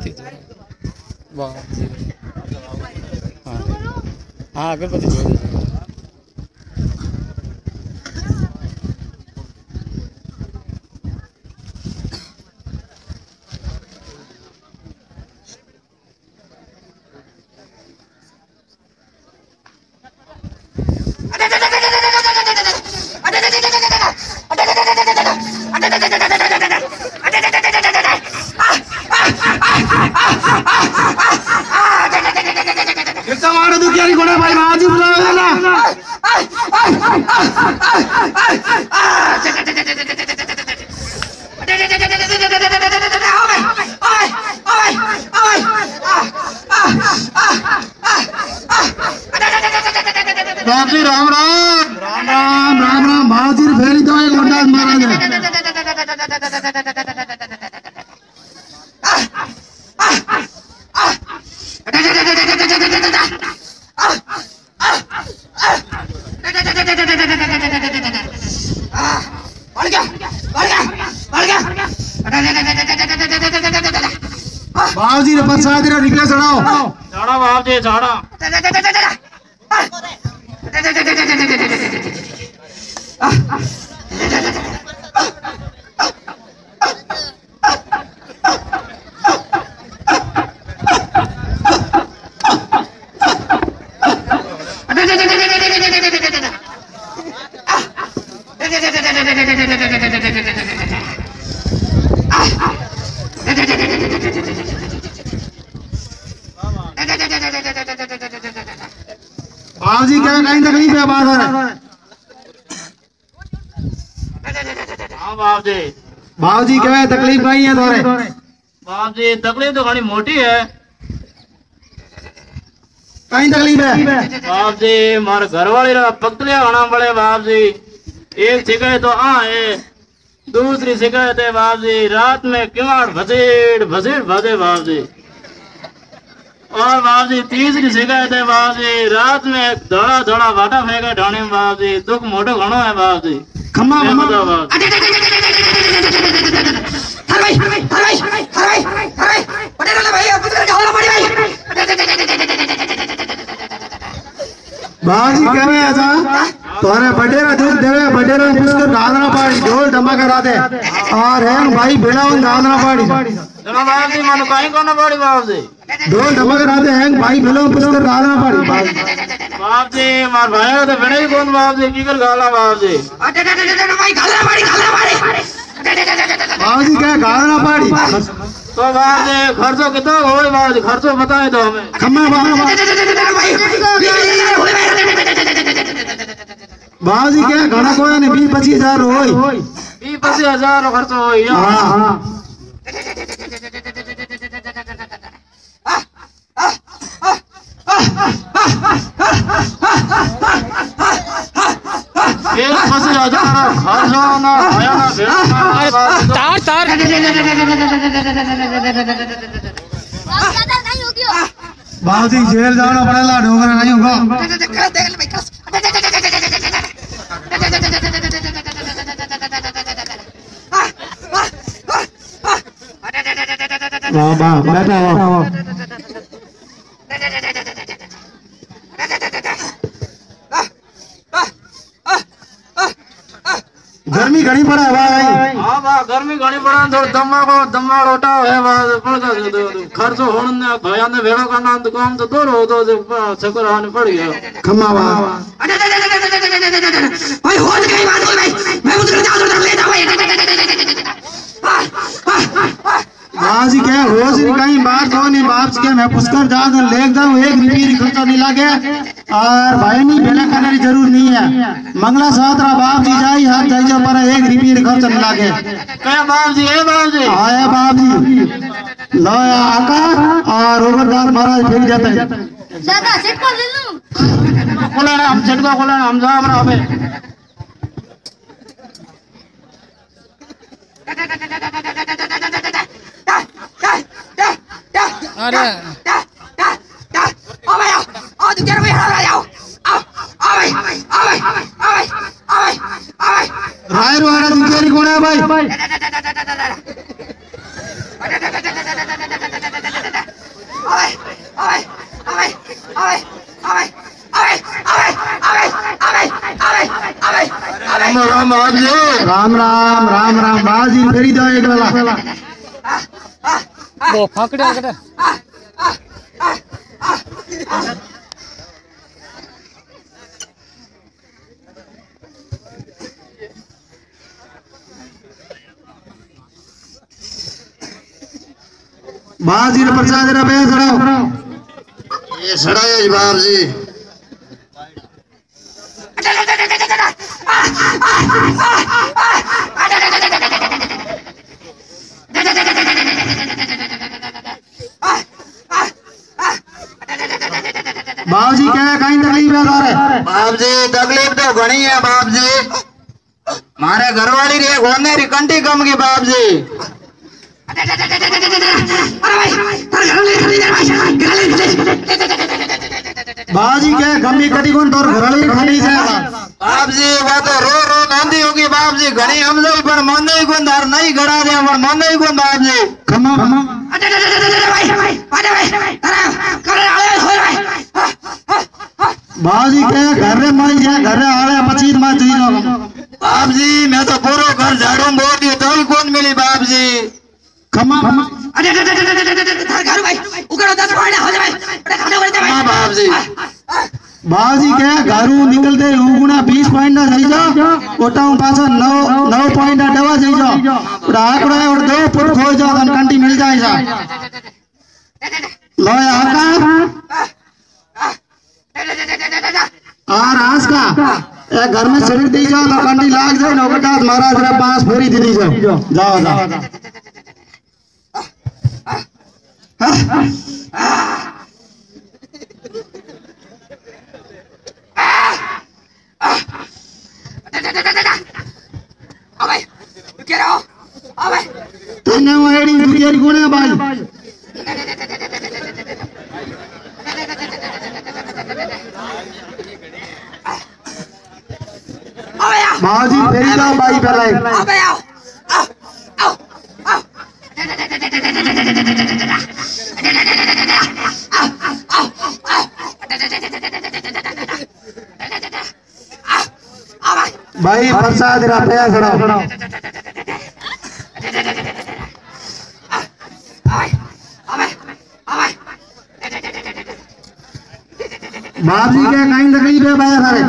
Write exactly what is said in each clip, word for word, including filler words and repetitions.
हाँ, हाँ, अगरबत्ती छोड़ दे। कितना मारो दुखिया नहीं कोना भाई, माजी बुलाओ ना। बाप जी राम राम। राम राम, राम राम। बाबा जी फेरी दो, एक लोटा महाराज। बाबा जी ने प्रसाद रे रिक्वेस्ट चढ़ाओ। चढ़ा बाबा जी, चढ़ा। बाबा जी, क्या कहीं तकलीफ है बाबा? हाँ बाबा जी। बाबा जी, क्या है, तकलीफ कहीं है थोड़े? बाबा जी, तकलीफ तो घणी मोटी है। कहीं तकलीफ है? बाबा जी, मारे घर वाली रा पगतलिया होना पड़े बाबा जी। एक शिकायत तो आ है, दूसरी शिकायत है बाबा जी, रात में किवाड़ भसीड़ भसीड़ बजे बाबा जी। और बाबा जी, तीसरी शिकायत है बाबा जी, रात में धड़ा धड़ा भाटा फेंके ढाणी में बाबा जी, दुख मोटो घणो है बाबा जी। खम्मा, ये खम्मा। बताओ बाबा जी। अरे भाई, अरे भाई, अरे भाई, अरे भाई, अरे भाई, अरे भाई। बाजी कहवे ऐसा, तोरे बडेरा दुख देवे, बडेरा पुष्कर गादना पाड़ी, ढोल ढमाका राते। और है भाई बिलावन गादना पाड़ी। चलो बाबा जी, मनु कहीं को ना पाड़ी बाबा जी। ढोल ढमाका राते हैं भाई बिलावन पुष्कर गादना पाड़ी। बाबा जी, मार भाई तो बने ही कौन बाबा जी, की कर गाला बाबा जी। भाई गादना पाड़ी, गादना पाड़ी। बाबा जी क्या गादना पाड़ी? तो बाबा जी, खर्चो कितना होए बाबा जी, खर्चो बताए दो हमें। खम्मा बाबा। बाबा जी क्या घणा कोई नहीं, बीस पच्चीस हजार होए। बीस पच्चीस हजार रो खर्चो होए, या। हाँ, हाँ। एक पच्चीस हजार ना, घर जाओ ना, खाया ना, भेड़ो ना, तार, तार। बाबूजी, जेल जाना पड़ेगा, डोंगरा नहीं होगा। वाह, वाह, बैठा हो। गर्मी घणी पड़े है भाई। हाँ बा, गर्मी घणी पड़े, थोड़ा दमा को, दमा लोटा है बा, पड़ का दे दो। खर्चो होने ने, भाई ने भेड़ा करना, तो काम तो दूर हो, तो से, आ, चक्कर आने पड़ गया। खम्मा बा। भाई, हो तो गई बात, भाई। मैं उधर जाओ, उधर ले जाओ, भाई। बाजी के होश नहीं कहीं, बात तो नहीं, बाप जी के मैं पुष्कर जा, तो ले जाऊं, एक रुपये की खर्चा नहीं लागे। और भाई नहीं, बेला करने की जरूरत नहीं है। मंगला साहब रा बाप जी जाई, हाथ जाई जा, पर एक रुपये की खर्चा नहीं लागे। क्या बाप जी, ए बाप जी? हाँ, ए बाप जी। लो, आका और ओवरदार महाराज फिर जाते हैं। दादा, सेठ को ले लूं। खोला ना, हम सेठ को खोला ना, हम जा, हम रहा बे। अरे। राय रो आरा दुखियारी कोण है भाई? राम राम बाबा जी। राम राम, राम राम बाबा जी, फेरी दो एक बेला। वो फाकड़े आ गए। बाबा जी ने प्रसाद रे पे सड़ाओ। ये सड़ाया जी बाबा जी। बाबा जी, क्या कहीं तकलीफ है थारे? बाबा जी, तकलीफ तो घणी है बाबा जी। म्हारे घरवाली री एक होने री कंठी कम गई बाबा जी। बाबा जी, क्या कमी कटी कौन तोर घरवाली खानी से? बाबा जी, वो तो रो रो रोंदी होगी बाबा जी, घणी हमजाई पर माने ही कौन, दार नहीं गड़ा दे पर माने ही कौन बाबा जी। खमा। बाबा जी, क्या घर रे माई जा, घर रे आले पचीस मार चुई जाओ। बाबा जी, मैं तो पूरो घर झाड़ू मोड़ दियो, तो ही कौन मिली बाबा जी। खमा। अरे, अरे, अरे, थार घरू भाई, उगड़ो दस पॉइंट हो जाए भाई। अरे, खाना बोलते भाई। हाँ, बाबा जी। बाबा जी, क्या घरू निकलते ही उगना बीस पॉइंट ना सही जा, ओटा हूँ पासा नौ, नौ पॉइंट डबा सही जा। और आकड़ा है और दो फुट खो जा, धन कंटी मिल जाए जा। लो, आका। और आज का, ए, घर में सिर दी जाओ, लोखंडी लाग जाए, नौकरदास महाराज रे पास फेरी दी जाओ। जाओ, जाओ। अबे, रुके रहो। अबे। तन्ने वो एड़ी दुनिया री कोने भाई। अबे आओ। बाबूजी, फेरी जाओ भाई पहले। अबे आओ। आओ, आओ, आओ। आओ, आओ, आओ। भाई, प्रसाद रा पया खड़ा। बाबूजी के कहीं तकलीफ है भाई सारे?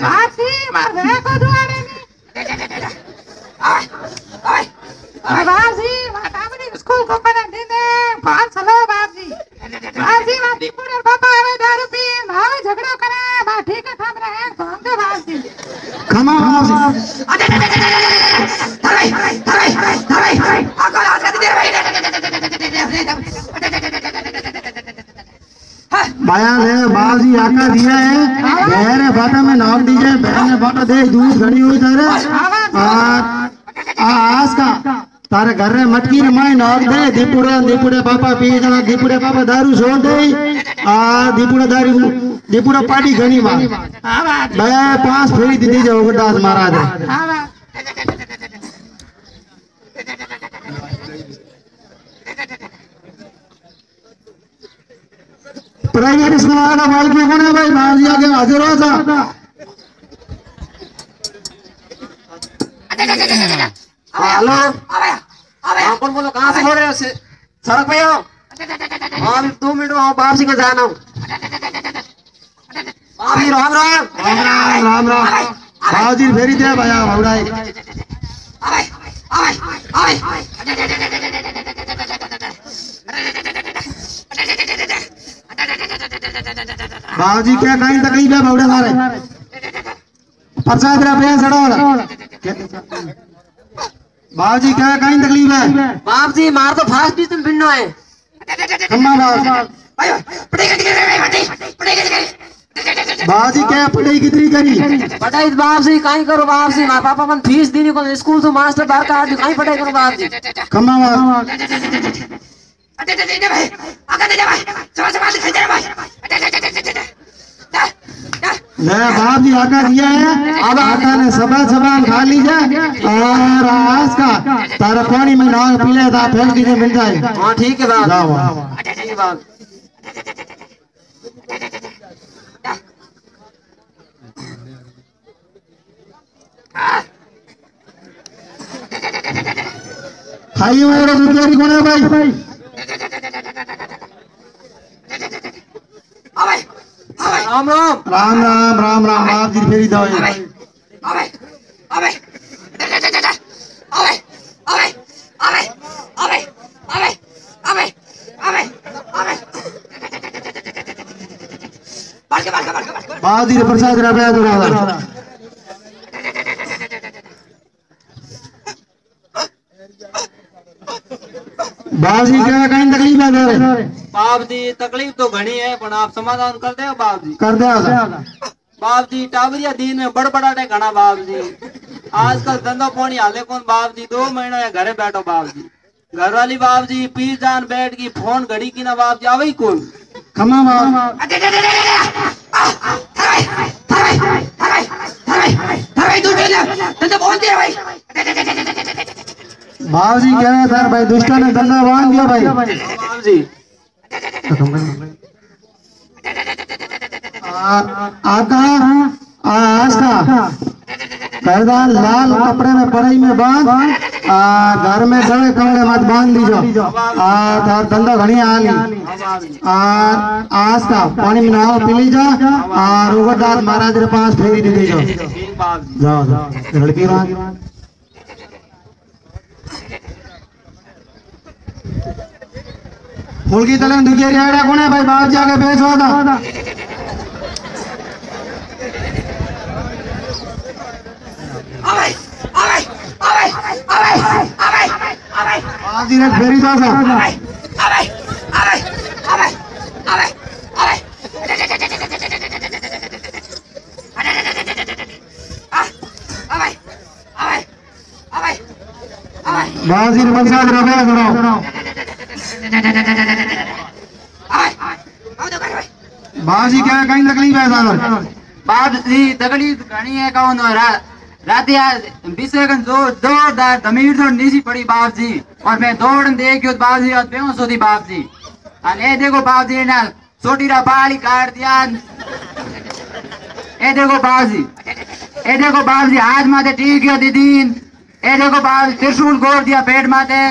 बाबूजी, मार दे को दुआरे में। बाबूजी, माता मनी स्कूल को पढ़ा दिन दे, पाँच साल बाबूजी। बाबूजी, बाबूजी, पूरे पापा आवे दारू पी, मावे झगड़ो करे, बा ठीक है, थाम रहे हैं, घूम दे बाबूजी। खमा बाबूजी। बयान है, बाबूजी आका दिया है, बहरे बाटा में नाम दीजिए, बहरे बाटा दे, दूध घणी हुई तारे। आ, आ, आज का, तारे घर रे मटकी रे माई नाम दे, दीपुड़ा, दीपुड़े पापा पी जना, दीपुड़े पापा दारू छोड़ दे, आ, दीपुड़ा दारू, दीपुड़ा पार्टी घणी मार। बे पांच फेरी दी दीजिए उग्रदास महाराज रे। प्राइवेट स्कूल वाला बालक कौन है भाई? बाबूजी आगे हाजिर हो जा। हाँ, हेलो। हाँ, कौन बोलो? कहाँ से बोल रहे हो? से-, सड़क पे हो? हाँ, अभी दो मिनट में, हाँ, बाबूजी के जाना हूँ। बाबूजी, राम राम। राम राम, राम राम। बाबूजी फेरी दे भैया, भौड़ाई। बाबूजी, क्या कहीं तकलीफ है भौड़े सारे? प्रसाद रा भैया सड़ा वाला। बाबूजी, क्या कहीं तकलीफ है? बाबूजी, मार तो फर्स्ट डिवीजन भिन्नो है। खम्मा बाबूजी। बाबूजी, क्या पढ़ाई कितनी करी? पढ़ाई तो बाबूजी, कहीं करो बाबूजी, मार पापा मन फीस देनी को स्कूल तो मास्टर बाहर का आदमी, कहीं पढ़ाई करो बाबूजी। खम्मा बाबूजी। ले बाप जी, आका दिया है, अब आका ने सबा सबा खा लीजिए। और आज का तारा पानी में नाग पी ले, दा फेंक दीजिए, मिल जाए। हाँ, ठीक है बाप। जाओ। ठीक है बाप। Hai, wero dukeri kone bhai. Ram ram. Ram ram, ram ram, aap ji pheri dao. Baji re prasad ra bhai dora. बाप जी, क्या कहीं तकलीफ है सर? बाप जी, तकलीफ तो घणी है, पण आप समाधान कर दो बाप जी। कर दो सर। बाप जी, टाबरिया दिन में बड़बड़ाटे घणा बाप जी। आजकल धंधो पाणी हाले कोन बाप जी, दो महीना या घरे बैठो बाप जी। घरवाली बाप जी पीर जान बैठ गई, फोन घड़ी की ना बाप जी, आवे ही कोन। खमा बाप। बाप जी क्या है सर, भाई दुष्टा ने धंधा बांध दिया भाई। बाप जी। आ, आका, आ, आस्था। पर्दा लाल कपड़े में पड़ई में बांध, आ, घर में दवे कमरे मत बांध दीजो। आ, थार धंधा घणी आली। आ, आस्था, पानी में नहाओ पी लीजा, आ, उगरदास महाराज रे पास फेरी दे दीजो। जाओ, जाओ। लड़की बात। फुलकी तले दुखिया रियाड़ा कौन है भाई? बाप जी आगे पेश होता। बाप जी ने फेरी दो सा। बाजी ने मनसा द्रव्य करो। बाजी क्या कहीं तकलीफ है सागर? बाजी तकलीफ घणी है, कौन हो? रा-, रात यार बीसे कन जोर, जोरदार धमीर जोर नीची पड़ी बाजी। और मैं दौड़न दे गयो बाजी और बेहोश होती बाजी। और ए देखो बाजी ना, छोटी रा बाल ही काट दिया। ए देखो बाजी, ए देखो बाजी, हाथ माथे ठीक है दीदी। ए देखो बाजी, त्रिशूल गोर दिया पेट माथे।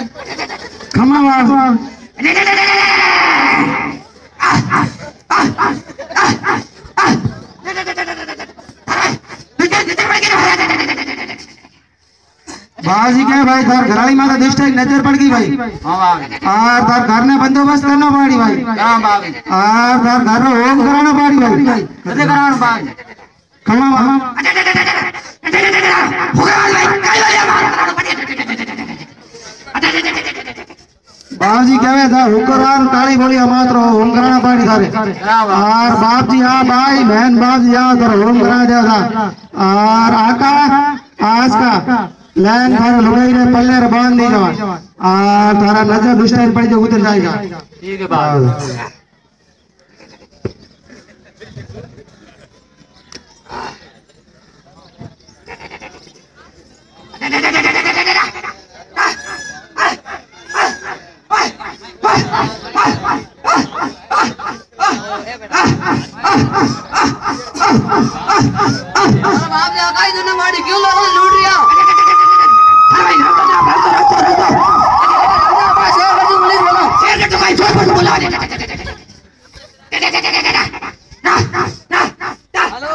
खमा बाजी। बाजी के भाई, थार घराली माता दुष्ट है, नजर पड़ गई भाई। हाँ बाजी। और थार घर ने बंदोबस्त करना पड़ी भाई। हाँ बाजी। और थार घर में होम कराना पड़ी भाई। कैसे कराना बाजी? खमा बाजी। बाजी कहवे था, हुकरान काली बोली हमात रहो, होम कराना पड़ी थारे। क्या बात। और बाप जी, हाँ भाई, बहन बाप जी, हाँ, थारे होम करा दिया था। और आका, आज का, लैन थारे लुगाई रे पल्ले रे बांध दी जवा। और थारा नजर दुष्ट पड़ के उतर जाएगा। ठीक है बाजी। बाप जी, आका ही तूने मारी क्यों लोगों ने लूट लिया? अरे भाई, रुको ना, रुको, रुको, रुको। शेर का तू भाई, जोर से बोलो। हेलो।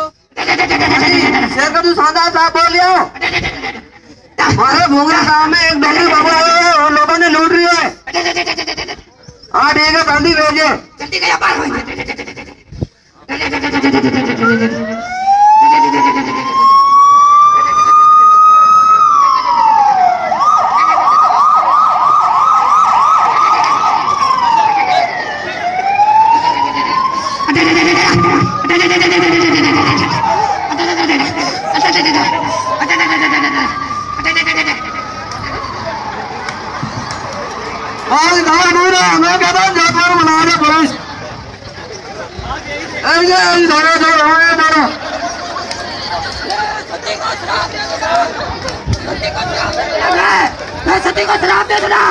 शेर का तू शानदार साहब बोल लिया। हमारे भूंगरा गांव में एक डोंगरी बाबा है, उन लोगों ने लूट लिया है। हाँ, ठीक है, जल्दी भेजे। जल्दी गया पार हो। आज गांव दूर है, हमें कहता है, जाकर बुला ले पुलिस। ए, ये, ये, इधर, इधर, इधर, इधर। मैं सती को श्राप दे दूंगा।